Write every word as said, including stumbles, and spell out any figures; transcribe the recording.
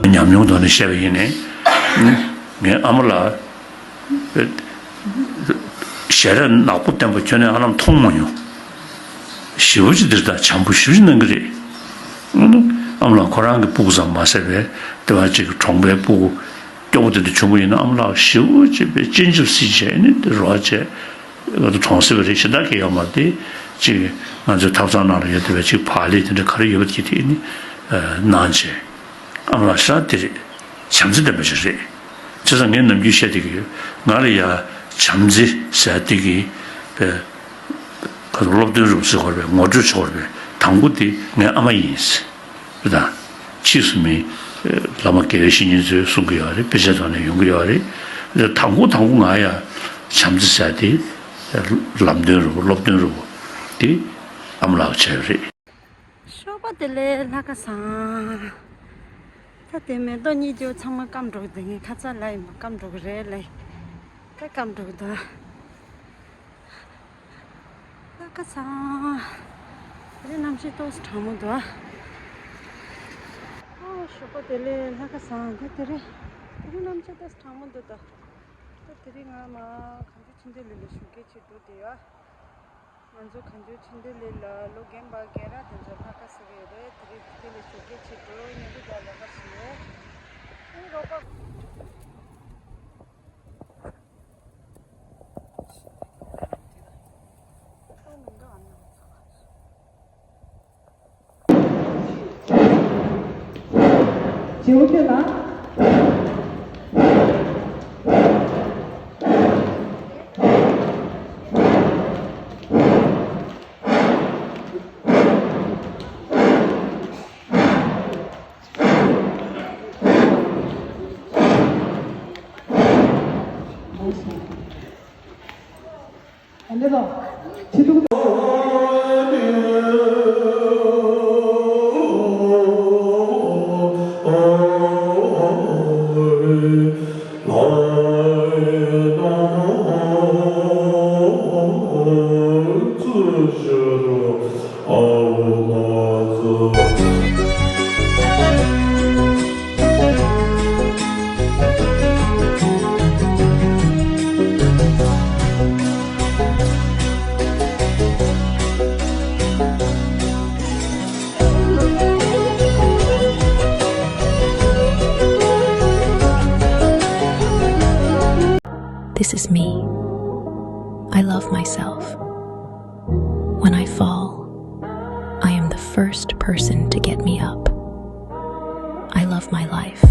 ཉམས་མྱོང་ཐོག་ནས་བཤད་པ་ཡིན་ནའི། ངའི་ཨ་མ་ལགས། ཞལ་རས་ནག་པོ་བསྟན་པ་ཁྱོན་ནས་ཧ་ལམ་མཐོང་མ་མྱོང་། ཞེ་པོ་ཅིག་འདིར་དང་བྱམས་པོ་ཞེ་པོ་ཅིག་གནང་གི་རེད། ཨ་མ་ལགས་ཁོ་རང་གི་སྤུ་གུ་ཙམ་མ་ཟད་པའི་དེ་བ་ཅིག་གྲོང་པའི་སྤུ་གུ་སྐྱོ་པོ་དེ་འདྲ་བྱུང་བ་ཡིན་ན། ཨ་མ་ལགས་ཞེ་པོ་ཅིག་པའི་སྤྱན་ཆབ་སྲིད་བྱས་ནས་དེ་རོགས་བྱས། ང་ཚོ་གྲོངས་སྲིད་པ་རེད། ཞེ་དྲག་གི་ཡོད་མ་རེད། དེ་ཅིག་ང་ཚོའི་ཐབ་ཚང་ནང་ལ་ཡོད་བསྡད་པའི་ཅིག་བག་ལེབ་དེ་འདྲ་ག་རེ་ཡོད་པ་དེ་དེ་ནི་གནང་བྱས། ཨ་མ་ལགས་ཤ་དེ་རེད། བྱམས་བརྩེ་ལྡན་པ་ཞིག་རེད། བྱས་ཙང་ངས་ནམ་རྒྱུན་བཤད་བསྡད་ཀྱི་ཡོད། ང་ལ་ཡ་བྱམས་བརྩེ་ཟེར་བསྡད་ཀྱི་པའི་ཁ་སློབ་སྟོན་རུ་ཟེར་དགོས་རེད་པས། ངོ་སྤྲོད་བྱེད་དགོས་རེད་པས། དང་པོ་དེ་ངའི་ཨ་མ་ཡིན་ཟེར་དང་། ཕྱིས་སུ་མི་བླ་མ་དགེ་བའི་བཤེས་གཉེན་ཚོས་གསུང་གི་ཡོད་རེད། དཔེ་ཆ་ཐོག་ནས་ཡོང་གི་ཡོད་རེད། དང་པོ་དང་པོ་ང་ཡ་བྱམས་བརྩེ་ཟེར་དེ་ལམ་སྟོན་རུ་སློབ་སྟོན་རུ་དེ་ཨ་མ་ལགས་བྱས་ཡོད་རེད། ཞོགས་པ་བདེ་ལེགས། ལྷ་ཁ་བཟང་། ད་དེ་མེ་ཏོག་གཉིས་ཀྱོ་ཚང་མ་སྐམ་འགྲོ་གི་འདུག་ངས་ཁ་ཚ་ལ་ཡིན་པ་སྐམ་འགྲོ་གི་རེད་ལ། ད་སྐམ་འགྲོ་གི་འདུག་ལྷ་ཁ་བཟང་། དེ་རིང་གནམ་གཤིས་ཏོག་ཙམ་གྲང་མོ་འདུག་ཨ། ཞོགས་པ་བདེ་ལེགས། ལྷ་ཁ་བཟང་། ད་དེ་རིང་དེ་རིང་གནམ་གཤིས་ཏོག་ཙམ་གྲང་མོ་འདུག་ད་ད་དེ་རིང་ང་མ་གང་ཆུ་ཆུ་འདི་ལི་ལི་ཞུ་གེ་ཆུ་འགྲོ་དེ་ཡ། ང་ཚོ་གངས་ལྗོངས་ཆོས་ལྡན་གླིང་ལ་ལོ་རྒན་པ་རྒན་རབས་དེ་ཚོ་ལྷ་ཁ་ཟེར་གྱི་ཡོད་རེད། དེ་རིང་དེ་ལ་ཞོགས་ཀས་ཕྱིན་འགྲོ་སྙིང་རུས་དང་ལས་ཀ་བྱེད། ཨེ་རོགས་པ། བྱེའུ་ཁྱོད་ལ། This is me. I love myself. When I fall, I am the first person to get me up. I love my life.